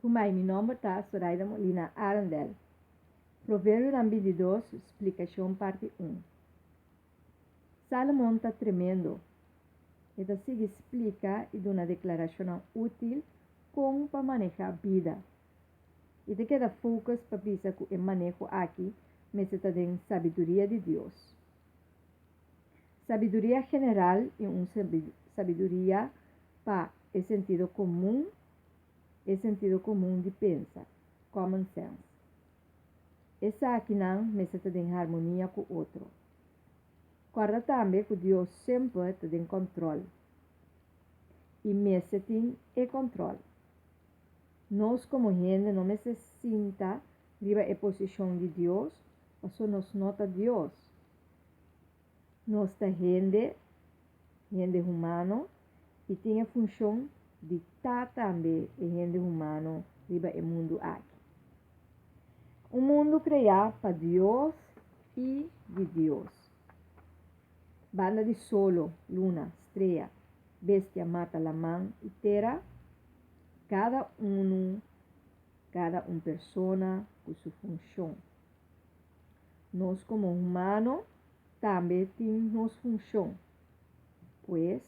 Kumai, mi nòmber ta Soraida Molina Arendel. Proverbionan 22, splikashon parti 1. Salomon ta tremendo. E ta sigui splika i duna deklarashonnan útil kon pa manehá bida. I ta keda focus pa bisa ku e maneho aki mester ta den sabiduria di Dios. Sabiduria general i un sabiduria pa e sentido komun, e sentido komun di pensa, common sense. Esakinan mester ta den harmonia ku otro. Kòrda tambe ku Dios semper ta den kòntròl i mester tin e kòntròl. Nos komo hende no mester sinta riba e posishon di Dios paso nos no ta Dios. Nos ta hende, hende humano, i tin e funshon di ta tambe e hende humano riba e mundu aki. Un mundu kreá pa Dios i di Dios. Banda di solo, luna, strea, bestia, mata, laman i tera, kada unu, kada un persona ku su funshon. Nos komo humano tambe tin nos funshon. Pues,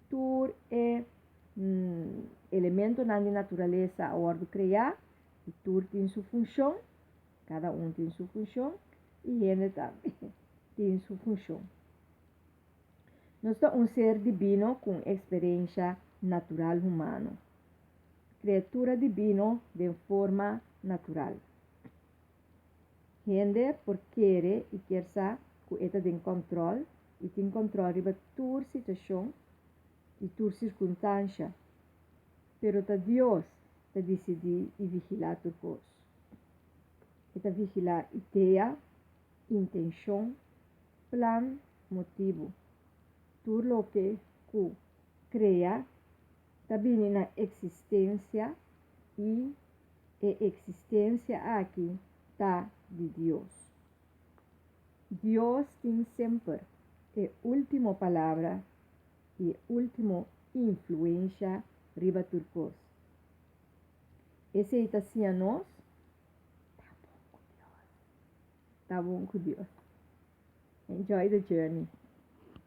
tur e elementonan di naturalesa a wòrdu kreá i tur tin su funshon, kada un tin su funshon i hende tambe tin su funshon. Nos ta un ser dibino ku un eksperensha natural humano. Kreatura dibino den forma natural. Hende por kere i kier sa ku e ta den kòntròl i tin kòntròl riba tur situashon i tur sirkuntansha, pero ta Dios ta disidí i vigilá tur kos. E ta vigilá idea, intenshon, plan, motibu. Tur loke ku krea ta bini na eksistensia i E eksistensia aki ta di Dios. Dios tin semper e último palabra i e último influensha riba tur kos. Esei ta siña nos, Ta bon ku Dios. Ta bon ku Dios. Enjoy the journey.